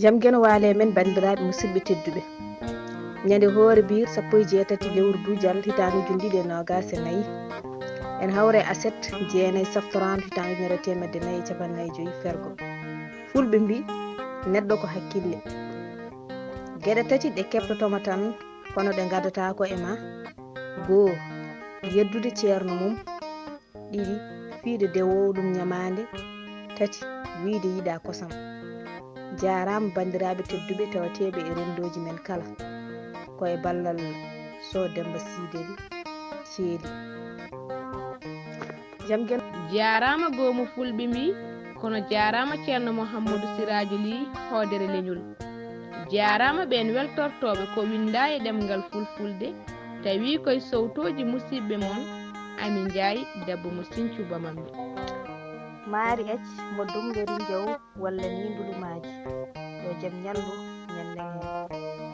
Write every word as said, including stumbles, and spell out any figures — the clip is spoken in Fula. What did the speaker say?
Jam geno waale men, banndiraaɓe musidɓe tedduɓe. Ñande hoore biir sappo e jeetati lewru dujal hitaande ujundiɗe e noogaas e nayi. En hawre aset jeenayi saftoraandu hitaande ujunere e teemedde nayi e capanɗe nayi e joyi fergo. Fulɓe mbi, neɗɗo ko hakkille. Geɗe tati ɗe keɓtotoma tan, kono ɗe gaddataa ko e ma. Goo, yeddude ceerno mum. Ɗiɗi, fiide dewoowo ɗum ñamaande. Tati, wiyde yiɗa kosam. Jaaraama banndiraaɓe tedduɓe tawateeɓe e renndooji men kala. Ko e ballal Sow Demmba Siidel Ceeli. Jam geno. Jaaraama goomu fulɓe mbi, kono jaaraama ceerno Mouhamadou Siraaju Lih hoodere leñol. Jaaraama ɓeen weltortooɓe ko winndaa e ɗemngal fulfulde, tawi koye sowtooji musiɗɓe mon, Ami Njaay debbo mo Siñcu Bamammi. Maari Ac mo Dongori Njaw walla ni Ndulumaaji, yo jam ñallu ñallen heen.